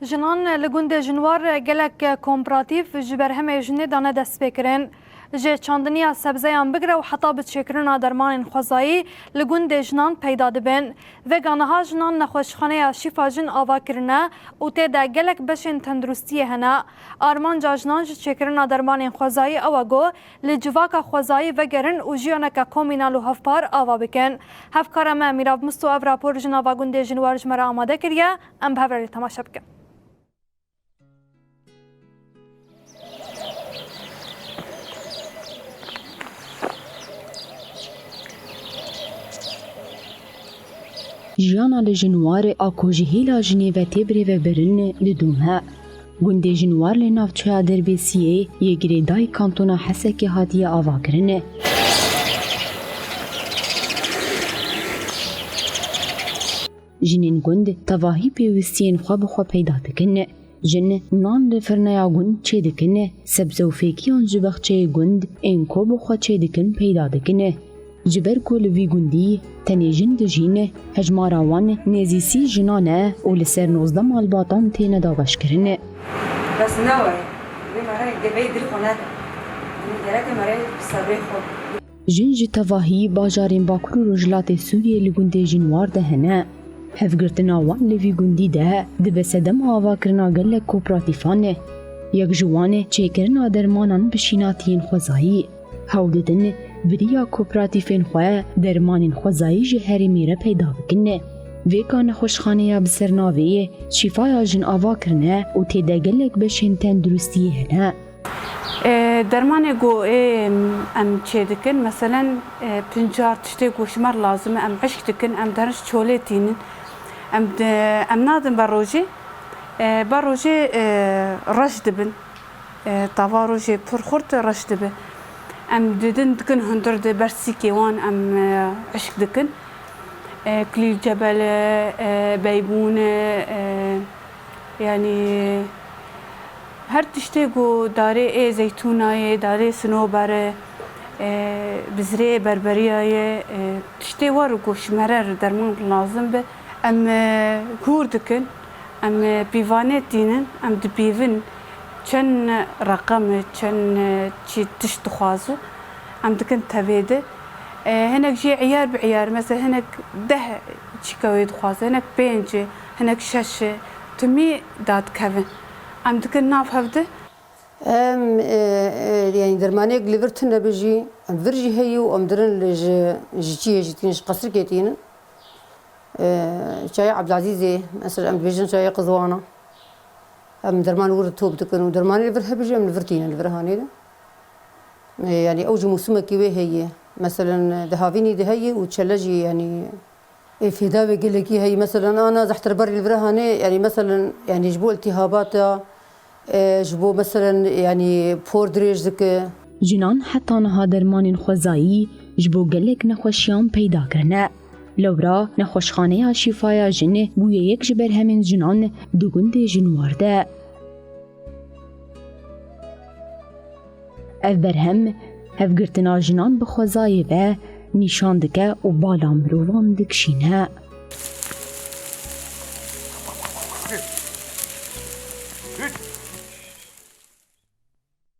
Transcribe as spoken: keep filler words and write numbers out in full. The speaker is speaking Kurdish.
Jinan li gundê Jinwar gelek kooperatîf ji berhemê jinê dane destpêkirin. Ji çandiniya sebzeyan bigire û heta bi çêkirina dermanên xwezayî li gundê jinan peyda dibin. Vêga niha jinan nexweşxaneya Şîfa Jin ava kirine û tê de gelek beşên tenduristiyê hene. Armanca jinan ji çêkirina dermanên xwezayî ew e ku li civaka xwezayî vegerin û jiyaneke komînal û hevpar ava bikin. Hevkara me Mîrav Misto ev rapor ji nava gundê Jinwar ji me re amade kiriye. Em bi hev re lê temaşe bikin. Jiyana li Jinwar a ku ji hêla jinê ve tê birêvebirin didome. Gundê Jinwar li navçeya Derbêsiyê yê girêdayî kantona Hesekê hatiye avakirin. Jinên gund tevahî pêwistiyên xwe bi xwe peyda dikin. Jin nan li firneya gund çêdikin, sebze û fêkiyan ji baxçeyê gund ên ku bi xwe çêdikin peyda dikin. Ji ber ku li vî gundî tenê jin dijîn, hejmara wan nêzî sî jinan e û li ser nozdeh malbatan têne dabeşkirin. Bes nawe, vê me re geveyê dil xwe nede. Gereke me re bi sebrê xwe. Jin ji tevahî bajarên Bakur û Rojhilatê Sûriyê li gundê Jinwar de hene. Hevgirtina wan li vî gundî de dibe sedema avakirina gelek kooperatîfan e. Yek ji wan e çêkirina dermanan bi şînatiyên xwezayî. Hewl didin bi riya kooperatîfên xwe dermanên xwezayî ji herêmê re peyda bikin. Vêka nexweşxaneya bi ser navê Şîfaya Jin ava kirine û tê de gelek beşên tenduristiyê hene. E, dermanê ku ê em çê dikin, meselen, e, pincar tiştê ku ji me re lazim e, em hişk dikin, em derin ji çolê tînin. Em de, em nadin ber rojê, e, ber rojê, e, reş dibin. E, tava rojê pir xurt reş dibe. Em didin dikin hundir di ber sîkê wan em, e, hişk dikin. E, kilîl cebel e, e, beybûn e, e, Yanî her tiştê ku darê ê zeytûna ye, darê sinober e, e, bizrê berberiya ye, e, tiştê war ku ji me re derman lazim be, em, e, hûr dikin, em, e, pîvanê tînin, em dipîvin çend reqem e, çend, e, çi tişt dixwaze, em dikin tevê de. E, hinek jî eyar bi eyar, mesela hinek deh çîka wê dixwaze, hinek pênc, hinek şeş, timî dadikevin. Em dikin nav hev de. Em, e, e, yanî dermanêk li vir tune be jî, em vir jî heye û em dirin li ji, ji çiyê jî tînin, ji qesrikê tînin. E, çaya Ebdilezîzê, mesela em dibêjin çaya Qizwana. Em derman wir top dikin û dermanê li vir hebe jî em li vir tînin, li vir hanê de. E, yanî ew ji mûsimekî wê heye. Meselen, di havînî de heye û çele jî, yanî, ê, fêda wê gelekî heye. Meselen, ana zehterberî li vir hanê, yanî, meselen, yanî, ji bo iltîhabata, e, ji bo, meselen, yanî, por dirêj dike. Jinan heta niha dermanên xwezayî ji bo gelek nexweşiyan peyda kirine. Lewra nexweşxaneya Şîfaya Jin bûye yek ji berhemên jinan di gundê Jinwar de. Ev berhem hevgirtina jinan bi xwezayê ve nîşan dike û bala mirovan dikişîne.